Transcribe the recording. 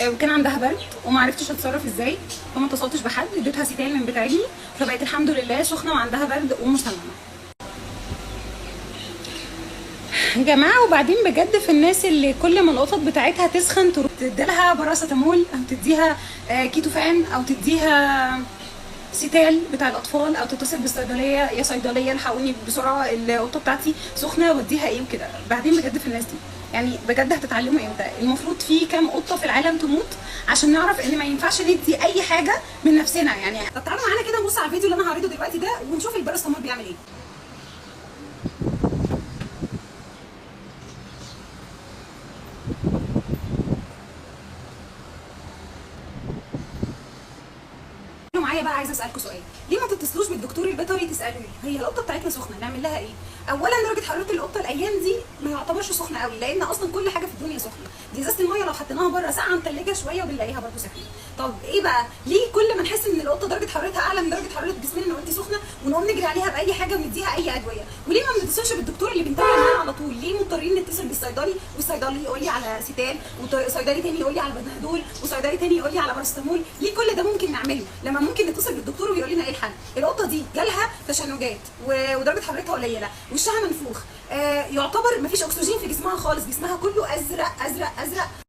وكان عندها برد وما عرفتش اتصرف ازاي، فما اتصلتش بحد، اديتها سيتال من بتاع ابني، فبقت الحمد لله سخنة وعندها برد ومسممه. يا جماعة وبعدين بجد في الناس اللي كل ما القطط بتاعتها تسخن تروح تديلها باراسيتامول او تديها كيتوفان او تديها سيتال بتاع الاطفال، او تتصل بالصيدليه، يا صيدلية الحقوني بسرعة القطة بتاعتي سخنة وديها ايه وكده. بعدين بجد في الناس دي يعني بجد هتتعلموا امتى؟ المفروض في كام قطة في العالم تموت عشان نعرف ان ما ينفعش ندي اي حاجة من نفسنا يعني. طب تعالوا معانا كده نبص على الفيديو اللي انا هعرضه دلوقتي ده ونشوف الباراسيتامول بيعمل ايه. معايا بقى عايزه اسالكم سؤال، ليه ما تتصلوش بالدكتور البيطري تسالوه هي القطة بتاعتنا سخنة نعمل لها ايه؟ اولا درجه حرارة القطة الايام دي ما يعتبرش سخنة قوي، لان اصلا كل حاجة في الدنيا سخنة، دي ازازة المية لو حطيناها بره ساقعه متلجه شوية وبنلاقيها برده سخنة. طب ايه بقى ليه كل ما نحس ان القطة درجه حرارتها اعلى من درجه حرارة جسمنا نقول دي سخنة ونقوم نجري عليها باي حاجة ونديها اي ادوية؟ وليه ما بنتصلش بالدكتور اللي بنتابع معاه على طول؟ ليه مضطرين نتصل بالصيدلي والصيدلي يقول لي على سيتال وصيدلي تاني يقول لي على بنادول وصيدلي تاني يقول لي على باراسيتامول؟ ليه كل ده ممكن نعمله لما ممكن نتصل بالدكتور ويقول لنا ايه الحل؟ القطة دي جالها تشنجات ودرجة حرارتها قليله، وشها منفوخ، يعتبر مفيش اكسجين في جسمها خالص، جسمها كله ازرق ازرق ازرق.